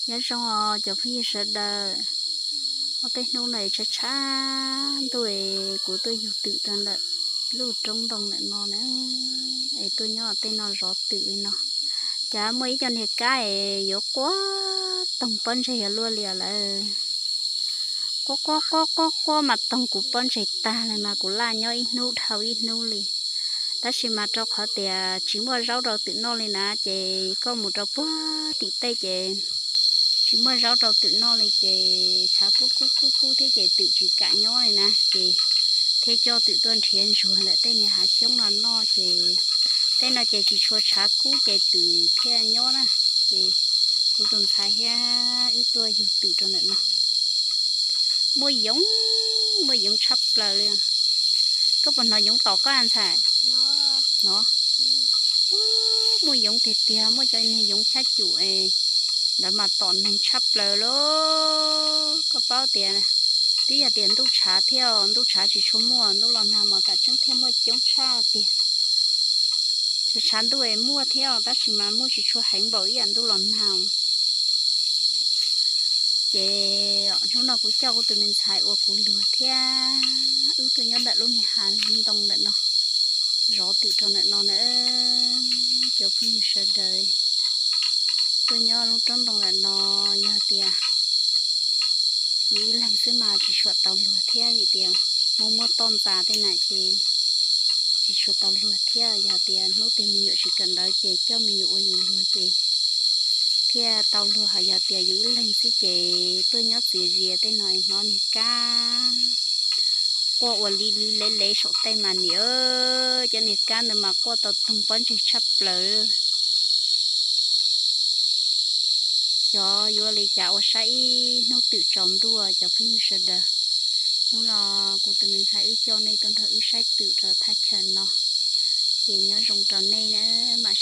Nyob zoo os cov phooj ywg sawv daws, ob peb hnub no es tshav tshav ntuj es kuv tuaj yug twm rau ntawm lub roob ntoo ntawm no na, es tuaj nyob tej no zov twm li no. Cas muaj ib co niag kab es yuav quaj toog pob ntseg yuav luaj li lawm. Quaj quaj quaj quaj quaj mas toog kuv pob ntseg tag li mas kuv laj nyob ib hnub dhau ib hnub li. Tab sis mas rau qhov tias tsis muaj zaub rau twm noj li na, ces koj mus rau puag tim tej ces tsis muaj zaub rau twm noj li ces tshav kub kub kub kub thiab ces twm tsis kam nyob li na, ces thiaj coj twm tuaj nrhiav ntsuag ntawm tej niag hav xyoob no noj ces tej no ces tsis tshua tshav kub ces twm thiaj nyob na. Ces kuv tus ntxhais thiab wb tuaj yug twm rau ntawm no. Muaj yoov, muaj yoov tshaj plaws li. Koj puas hnov yoov tom koj ntxhais? No, muaj yoov tiag tiag, muaj cov niag yoov chab cum es ntawd mas tom neeg tshaj plaws li. Koj paub tias twb yog tias ntuj tshav thiab, ntuj tshav tsis tshua muaj, ntuj los nag mas tam tseeb thiaj muaj coob tshaj tiag. Tshav ntuj es muaj thiab tab sis mas muaj tsis tshua heev npaum ib yam ntuj los nag. Ces hnub no kuv coj kuv tus me ntxhais uas kuv luag thiab wb tuaj nyob ntawm lub niag hav ntoo ntawm no, zov twm rau ntawm no na. Cov phooj ywg sawv daws, tuaj nyob lub roob ntoo ntawm no yog tias yus ib leeg xwb mas tsis tshua tau luag thiab vim tias muaj muaj toj ntxas tej na ces tsis tshua tau luag thiab. Yog tias hnub twg me nyuam tsis kawm ntawv ces coj me nyuam ua yus luag ces thiaj tau luag, ho yog tias yus ib leeg xwb ces tuaj nyob txias zias tej no es hnov niag kab quaj ua li li lev lev saum tej mas niam, cov niag kab ntawd mas quaj tau toog pob ntseg tshaj plaws. Xyov yuav li cas ua saib ib hnub twm tsaus ntuj cov phooj ywg sawv daws. Hnub no kuv tus me ntxhais wb coj nej tuaj nrog wb saib twm rau thaj chaw no, ces nyob zoo rau nej na, mam